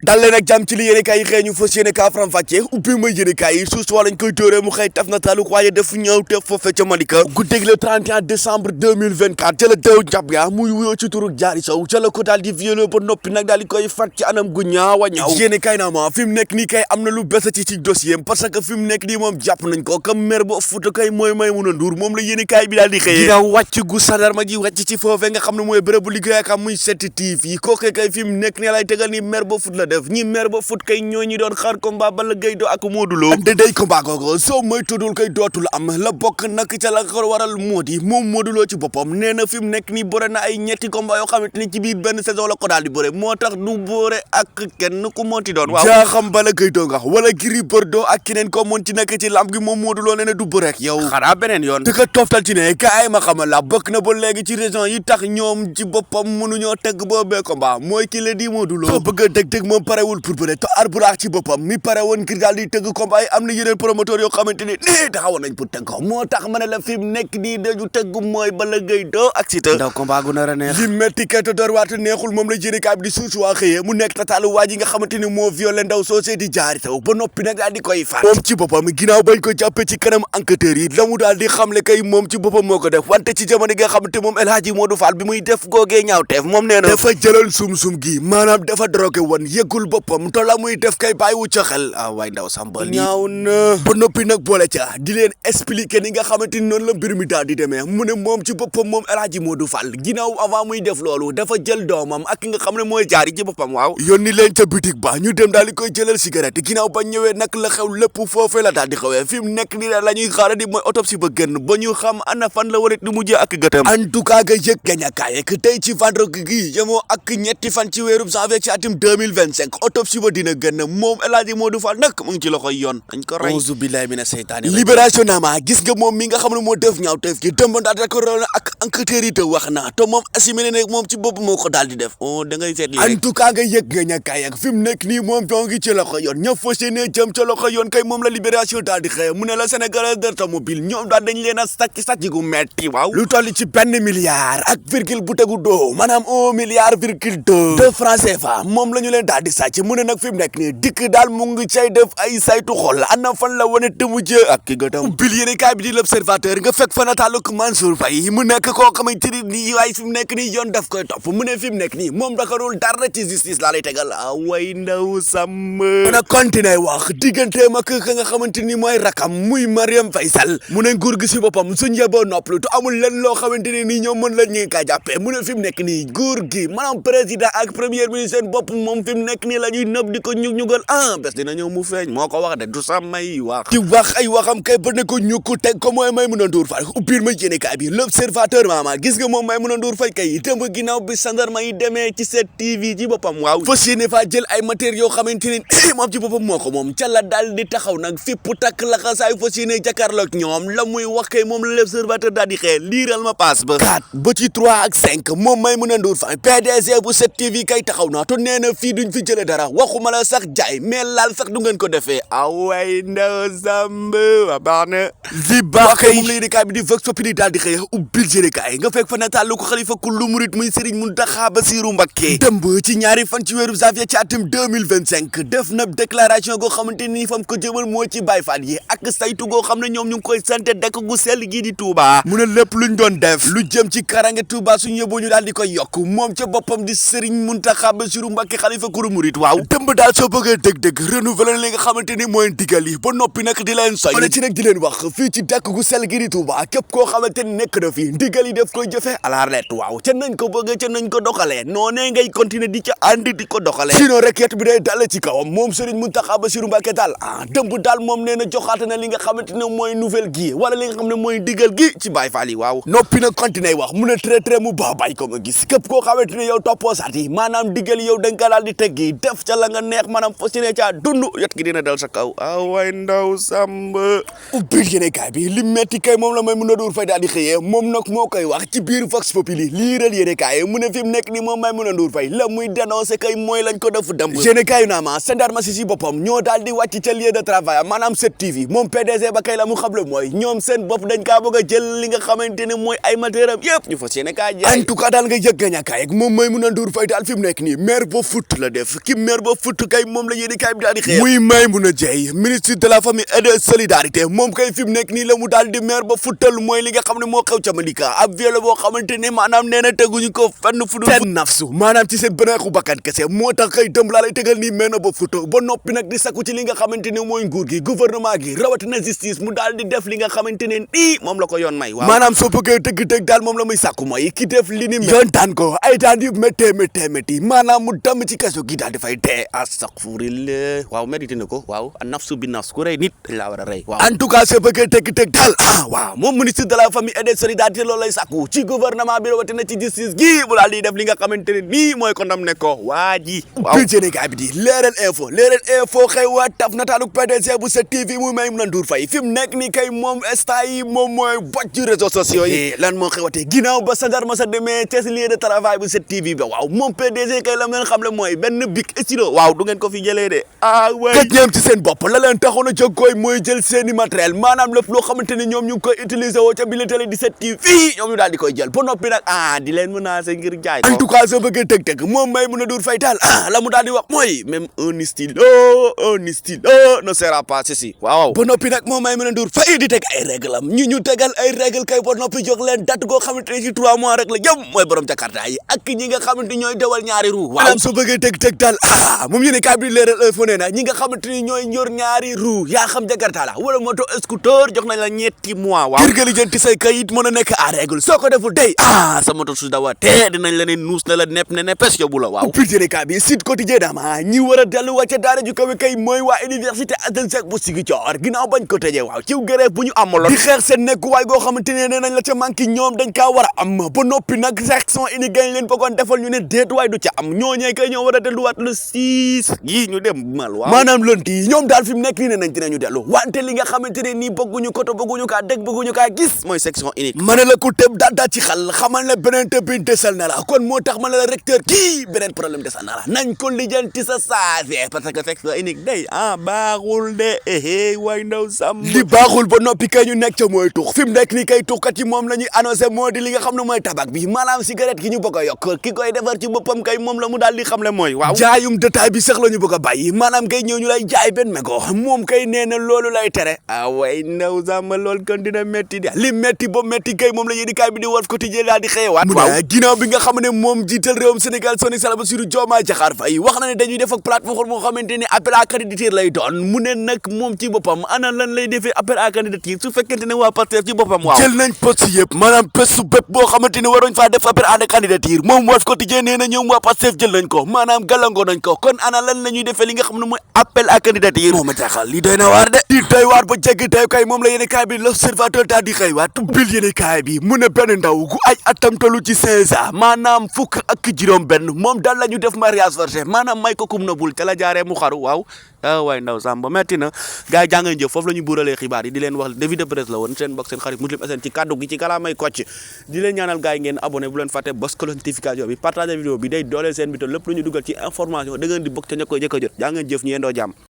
dal leen ak jàmm ci li yéenekaay yi xëy ñu fas yéene kaa faram-fàccee ubbi ma yéenekaay yi suus wala ñu koy tóoree mu xëy taf na taaluk waaye def ñëw te foofe ca Malika guddeeg le 31 décembre 2024 ca la teew jàpp ya muy wuyoo ci turu Jaari Sow ca la ko daal di violé ba noppi nag daal di koy fat ci anam gu ñaaw a ñaaw yéenekaay naa ma fi mu nekk nii kay am na lu bes ci dossier parce que fi mu nekk nii moom jàpp nañ ko comme maire ba Fuuta kay mooy Maimouna Ndour moom la yéenekaay bi daal di xëyee ginnaaw wàcc gu sandarma ji wàcc ci foofe nga xam ne mooy bërëbu liggéeyam muy 7TV kooke kay fi mu nekk nii lay tegal ni maire ba Fuuta la def ñi maire ba Fuuta kay ñoo ñi doon xaar combat Balla Gaye do ak Modou Lo ande day combat googu soo mooy tuddul kay dootul am la bokk nag ca la ko waral moo di moom Modou Lo ci boppam nee na fi mu nekk nii bëre na ay ñetti combat yoo xamante ni ci biir benn saison la ko daal di bëre moo tax du bëre ak kenn ku monti doon waaw jaa xam Balla Gaye do nga wala Gris Bordeaux ak keneen ko moon ci nekk ci lamb gi moom Modou Lo nee na du bëre ak yow xanaa beneen yoon te ka toftal ci ne kaay ma xamal la bokk na ba léegi ci région yi tax ñoom ci boppam mënuñoo teg boobee combat mooy ki la di Modou Lo bëgg a dëg-dëg moom parewul pour bëre te Albourakh ci boppam mi pare woon ngir daal di tëgg combat yi am na yeneen promoteur yoo xamante ni taxawoon nañ pour tëgg ko moo tax ma ne la fi mu nekk nii dañu tëgg mooy Balla Gaye do ak Siteu ndaw combat gu nar a neex li métti kay te door waate neexul moom la yéenekaay bi di suus waa xëyee mu nekk tataalu waa ji nga xamante ni moo violé ndaw soosé di Jaari Sow ba noppi nag daal di koy faat moom ci boppam ginnaaw bañ ko jàppee ci kanam enquêteurs yi la mu daal di xamle kay moom ci boppam moo ko def wante ci jamono gi nga xamante moom El Hadji Modou Fall bi muy def googee ñaaw teef moom nee na dafa jëlal sum-sum gi maanaam dafa drogué woon yëgul boppam to la muy def kay bàyyi wu ca xel waay ndaw sambal ñaaw na ba noppi nag boole ca di leen expliquer ni nga xamante ni noonu la mbir mi daal di demee mu ne moom ci boppam moom El Hadji Modou Fall ginnaaw avant muy def loolu dafa jël doomam ak ki nga xam ne mooy Jaari ci boppam waaw yónni leen ca boutique ba ñu dem daal di koy jëlal cigarette ginnaaw ba ñëwee nag la xew lépp foofee la daal di xewee fi mu nekk ni la ñuy xaara di mooy autopsie ba gën ba ñu xam ana fan la warit di mujjee ak gëtam en tout cas nga yëg gañakaay ak tey ci vendredi gi yemoo ak ñetti fan ci weeru janvier ci atum 2025 autopsie ba dina gën moom El Hadji Modou Fall nag mu ngi ci loxoy yoon dañ ko rey auzu billahi mina seytaani libération nama gis nga moom mi nga xam ne moo def ñaaw teef gi dëmb daal da ko roon ak enquêteurs yi te wax na te moom assimilé ne moom ci bopp moo ko daal di def da ngay seet li en tout cas nga yëg gañakaay ak fi mu nekk nii moom doo ngi ci loxo yoon ña fas yéene jëm ca loxo yoon kay moom la libération daal di xëy mu ne la sénégalais d'automobile ñoom daal dañ leen a sàcc gu metti waaw lu toll ci benn milliard ak virgule bu tegu doo maanaam 1 milliard virgule 2 de francs CFA moom la ñu leen daal di sàcc mu ne nag fi mu nekk nii dikk daal mu ngi cay def ay saytu xol ana fan la wane te mujj ak ki gëtam bil yéenekaay bi di l'Observateur nga fekk fa nataaluk Mansour Faye mu nekk koo xamante ni nii waaye fi mu nekk nii yoon daf koy topp mu ne fi mu nekk nii moom dakarul dara ci justice laa lay tegal way ndaw sàmm na continuer wax digganteem ak ka nga xamante ni mooy rakam muy Mariam Faye Sall mu ne nguur gi si boppam suñ yeboo noppalu te amul lenn loo xamante ne nii ñoom mën la ñu kaa jàppee mu ne fi mu nekk nii nguur gi maanaam président ak premier ministre seen bopp moom fi mu nekk nii la ñuy nëb di ko ñugal bés dina ñëw mu feeñ moo ko wax de du samay wax di wax ay waxam kay ba ne ko ñukku teg ko mooy Maimouna Ndour Faye ubbiir ma yéenekaay bi l'Observateur maama gis nga moom Maimouna Ndour Faye kay démb ginnaaw bi sandarma yi demee ci 7TV ci boppam waaw fas yéene faa jël ay matériels yoo xamante ni moom ci boppam moo ko moom ca la daal di taxaw nag fipp takk laxasaay fas yéene jàkkaarloog ñoom la muy wax kay moom la l'Observateur daal di xëy liiral ma paas ba 4 ba ci 3 ak 5 moom Maimouna Ndour Faye PDG bu 7TV kay taxaw na te nee na fii duñ fi jële dara waxuma la sax jaay mais laal sax du ngeen ko defee away ndaw zamb wa baax na li baax kay moom la yéenekaay bi di Vox Populi daal di xëy ubbil yéenekaay nga fekk fa nataalu ko xalifa kullu murit muy Serigne Mountakha Bassirou Mbacké dëmb ci ñaari fan ci weeru janvier ci atum 2025 def na déclaration goo xamante ni fam ko jëmal moo ci Baay Faal yi ak saytu goo xam ne ñoom ñu ngi koy sante dëkk gu sell gii di Touba mu ne lépp luñ doon def lu jëm ci karange Touba suñu yóbboo ñu daal di koy yokk moom ca boppam di Serigne Mountakha Bassirou Mbacké xalifa kullu murit waaw dëmb daal soo bëggee dëgg-dëgg renouveler li nga xamante ni mooy ndigal yi ba noppi nag di leen soñ ci nag di leen wax fii ci dëkk gu sell gi di Touba képp koo xamante ni nekk na fii ndigal yi def koy jëfee à la lettre waaw ca nañ ko bëggee ca nañ ko doxalee noonee ngay continuer di ca ànd di ko doxalee sinon rek yet bi day dal ci kawam moom Serigne Mountakha Bassirou Mbacké daal dëmb daal moom nee na joxaate na li nga xamante ne mooy nouvelle gi wala li nga xam ne mooy ndigal gi ci Baay Faal yi waaw noppi na continuer wax mu ne très mu baax bàyyi ko nga gis képp koo xamante ne yow toppoo saat yi maanaam ndigal yow da nga ko daal di teggi def ca la nga neex maanaam fas yéene caa dund yot gi dina dal sa kaw way ndaw sàmb ubbil yéenekaay bi li metti kay moom la Maimouna Ndour Faye daal di xëyee moom nag moo koy wax ci biir Vox Populi liiral yéenekaay mu ne fi mu nekk ni moom Maimouna Ndour Faye la muy dénoncé kay mooy lañ ko def dëmb yéenekaay naa ma gendarme si boppam ñoo daal di wàcc ca lieu de travail maanaam 7TV moom PDG ba kay la mu xam le mooy ñoom seen bopp dañ kaa bëgg a jël li nga xamante ne mooy ay matériel yëpp ñu fas yéene kaa jaay en tout cas daal nga yëg gañakaay ak moom Maimouna Ndour Faye daal fi mu nekk nii maire ba Fuuta la def def ki maire ba futt kay moom la yéeni kaay bi daal di xëy muy Maïmouna Dièye ministre de la famille et de solidarité moom kay fi mu nekk nii la mu daal di maire ba futtal mooy li nga xam ne moo xew ca Malika ab viol boo xamante ne maanaam nee na teguñu ko fenn fu dul seen nafsu maanaam ci seen bëneexu bakkan kese moo tax kay dëmb laa lay tegal nii maire ba futt ba noppi nag di sakku ci li nga xamante ne mooy nguur gi gouvernement gi rawatina justice mu daal di def li nga xamante ne nii moom la ko yoon may waaw maanaam soo bëggee dëgg-dëgg daal moom la muy sàkku mooy ki def li ni yoon daan ko ay daan yu métti maanaam mu damm ci kaso gi daal di fay dee astaghfirullah waaw mérité na ko waaw nafsu bi nafs ku rey nit dañ laa war a rey waaw en tout cas soo bëggee dëgg-dëgg daal waaw moom ministre de la famille et de solidarité loolu lay sàkku ci gouvernement bi rawatina ci justice gi mu daal di def li nga xamante ne nii mooy condamné ko waa ji waaw Sénégal bi di leeral info xëy waa taf nataaluk PDG bu 7TV muy Maïmouna Ndour Faye fi mu nekk nii kay moom instant yi moom mooy boj ci réseaux sociaux yi lan moo xewatee ginnaaw ba Sadar ma sa demee ci lieu de travail bu 7TV ba waaw moom PDG kay la ngeen xam le mooy benn bic stylo waaw du ngeen ko fi jëlee de way kat ñoom ci seen bopp la leen taxoon a jóg koy mooy jël seeni matériel maanaam lépp loo xamante ni ñoom ñu ngi koy utiliser woo ca bile télé di 7TV ñoom ñu daal di koy jël ba noppi nag di leen menacer ngir jaay ko en tout cas soo bëggee tëg-tëg moom Maïmouna Ndour Faye daal la mu daal di wax mooy même un stylo ne sera pas ceci waaw ba noppi nag moom Maïmouna Ndour Faye di teg ay règle am ñu tegal ay règle kay ba noppi jox leen date goo xamante ne ci 3 mois rek la jëm mooy borom Jakarta yi ak ñi nga xamante ñooy dawal ñaari roue waaw soo bëggee tëg-tëg daal moom yéene kaay bi leeral info nee na ñi nga xamante ni ñooy ñor ñaari roue yaa xam Jakarta la wala moto scooter jox nañ la ñetti mois waaw ngir nga lijjanti say kayit mën a nekk à règle soo ko deful day sa moto su dawatee dinañ la ne nuus na la nepp ne pes yóbbu la waaw pir yéene kaay bi Sud Quotidien dama ñi war a dellu wàcce daara ju kawe kay mooy waa université Assane Seck bu Ziguinchor ginnaaw bañ ko tëjee waaw ciw grève bu ñu amaloon di xeex seen nekkuwaay goo xamante ne nee nañ la ca manqué ñoom dañ kaa war a am ba noppi nag section unique gañ leen bëggoon defal ñu ne déet waay du ca am ñooñee kay ñoo war a delluwaat le 6 yi ñu dem mal waaw maanaam lundi ñoom daal fi mu nekk nii ne nañ dinañu dellu wante li nga xamante ne nii bëgguñu ko te bëgguñu kaa dégg bëgguñu kaa gis mooy section unique ma ne la ku tëb daal ci xal xamal ne beneen tëb bi desal na la kon moo tax ma ne la recteur kii beneen problème desal na la nañ ko lijjanti sa saase parce que section unique day baaxul de waay ndaw sam li baaxul ba noppi kay ñu nekk ca mooy tux fi mu nekk nii kay tuxkat yi moom la ñuy annoncé moo di li nga xam ne mooy tabac bi maanaam cigarette gi ñu bëgg a yokk ki koy defar ci boppam kay moom la mu daal di xam le mooy waaw jaayum détail bi sax la ñu bëgg a bàyyi maanaam kay ñëw ñu lay jaay benn mégo moom kay nee na loolu lay tere way ndaw sama lool kon dina métti de li métti ba métti kay moom la yéeni kaay bi di Wolof Quotidien daal di xëyewaat mu ne ginnaaw bi nga xam ne moom jiital réewum Sénégal son excellence Bassirou Diomaye Diakhar Faye wax na ne dañuy def ak plateforme boo xamante ne appel à candidature lay doon mu ne nag moom ci boppam ana lan lay defee appel à candidature su fekkente ne waa Pastef ci boppam waaw jël nañ poste yëpp maanaam poste bépp boo xamante ne waroñ faa def appel à candidature moom Wolof Quotidien nee na ñoom waa Pastef jël nañ ko maanaam gàllangoo nañ ko kon ana lan la ñuy defee li nga xam ne mooy appel à candidature moom a jaaxal li doy na waar de li doy waar ba jéggi tey kay moom la yéene kaay bi l'Observateur daal di xëy waat bil yéene kaay bi mu ne benn ndaw gu ay atam tollu ci 16 ans maanaam fukk ak juróom benn moom daal la ñu def mariage forcé maanaam may ko kum na bul ca la jaaree mu xaru waaw waay ndaw Samba metti na gars yi jàngeen jëf foofu la ñu buuralee xibaar yi di leen wax revue de presse la woon seen mbokk seen xarit Muslim SN ci kaddu gi ci kalaamay Kocc di leen ñaanal gars yi ngeen abonné bu leen fàtte bës ko notification bi partage vidéo bi day dooleel seen bi te lépp lu ñu dugal ci information da ngeen di bokk te ña koy jëkk a jot jàngeen jëf ñu yendoo jàmm